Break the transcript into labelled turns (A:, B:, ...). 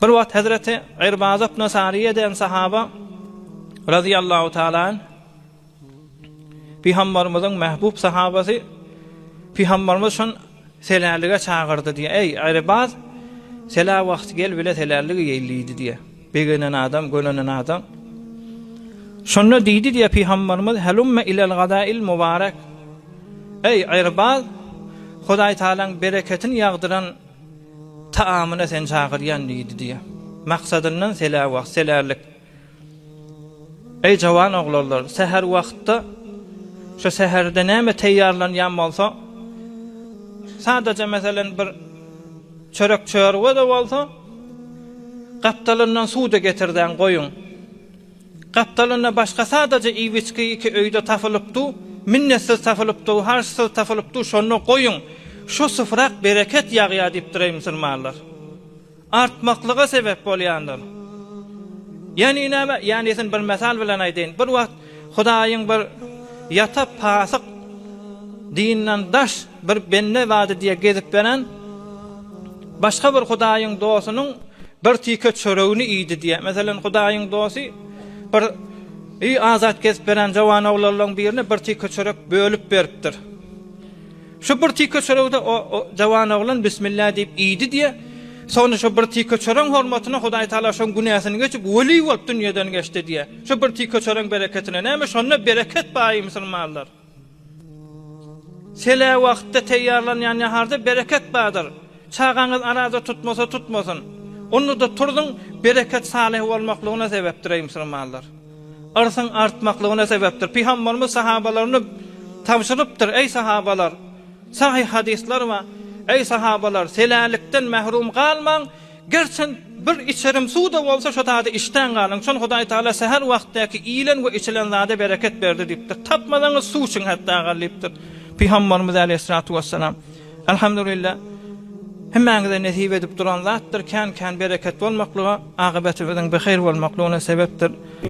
A: Bir wagt hezreti Irbaz ibn Sariýe diýen sahaba razyýallahu taala anh Pygamberimiziň mähbub sahabasy Pygamberimiz şon selälige çagyrdy diýe. Eý, Irbaz, selä wagty gel bile seläligi iýeýli diýdi diýe. Begenen adam, gönenen adam. Şonda diýdi diýe Pygamberimiz Helumme ilel gadail mubarek. Eý, Irbaz, Hudaý Tagalaň bereketini ýagdyran Taamyna seni çagyrýan diýdi diýýär. Maksadyndan selä wagt, selärlik. Eý jawan oglanlar, säher wagtda şu säherde näme teýýarlanýan bolsa, sadaja meselen bir çörek çorba-da bolsa, gapdalyndan suw-da getirdäň goýuň. Gapdalynda başga sadaja iýip-içgi iki öýde tapylyp du, minnetsiz tapylyp du, harçsyz tapylyp du, şonda goýuň, şo syfrak bereket ýagýar diýipdir eý musulmanlar. Artmaklyga sebäp bolýandyr. Ýagny näme? Ýagnysyny bir mysal bilen aýdaýyn. Bir wagt Hudaýyň bir ýata pasyk dinden daş bir bende bardy diýe gezip beren başga bir Hudaýyň dostunyň Bir tike çöregini iýdi diýýär. Meselem, Hudaýyň dosty bir öý azat gezip beren jawan oglanlaryň birine bir tike çörek bölüp beripdir. Şu bir tike çöregi-de o jawan oglan Bismillah diýip iýdi diýýär. Soňra şu bir tike çöregiň hormatyna Hudaý Tagala şoň günäsini geçip, weli bolup dünýeden geçdi diýýär. Şu bir tike çöregiň bereketine. Näme şonda bereket baý musulmanlar. Sele wagtda teýýarlanýan naharda bereket bardyr. Çagaňyz araza tutmasa tutmasyn. Onda-da turzuň bereket salyh bolmaklygyna sebäpdir eý musulmanlar. Yrsyň artmaklygyna sebäpdir. Pygamberimiz sahabalaryna tabşyrypdyr, eý sahabalar! Sahyh hadyslar bar. Eý sahabalar, selälikden mährum galmaň, Gerçem bir içerim suw-da bolsa şo zady içdän galyň. Şon Hudaý Tagala säher wagtdaky iýilen we içilen zada bereket berdi diýipdir. Tapmasaňyz suw içiň hatda gal diýipdir. Pygamberimiz äleyhissalatu wessalam. Elhamdülillah. Hemmäňize nesip edip duran zatdyr. Kän-kän bereket bolmaklyga, akybetimiziň bihaýr bolmaklygyna sebepdir.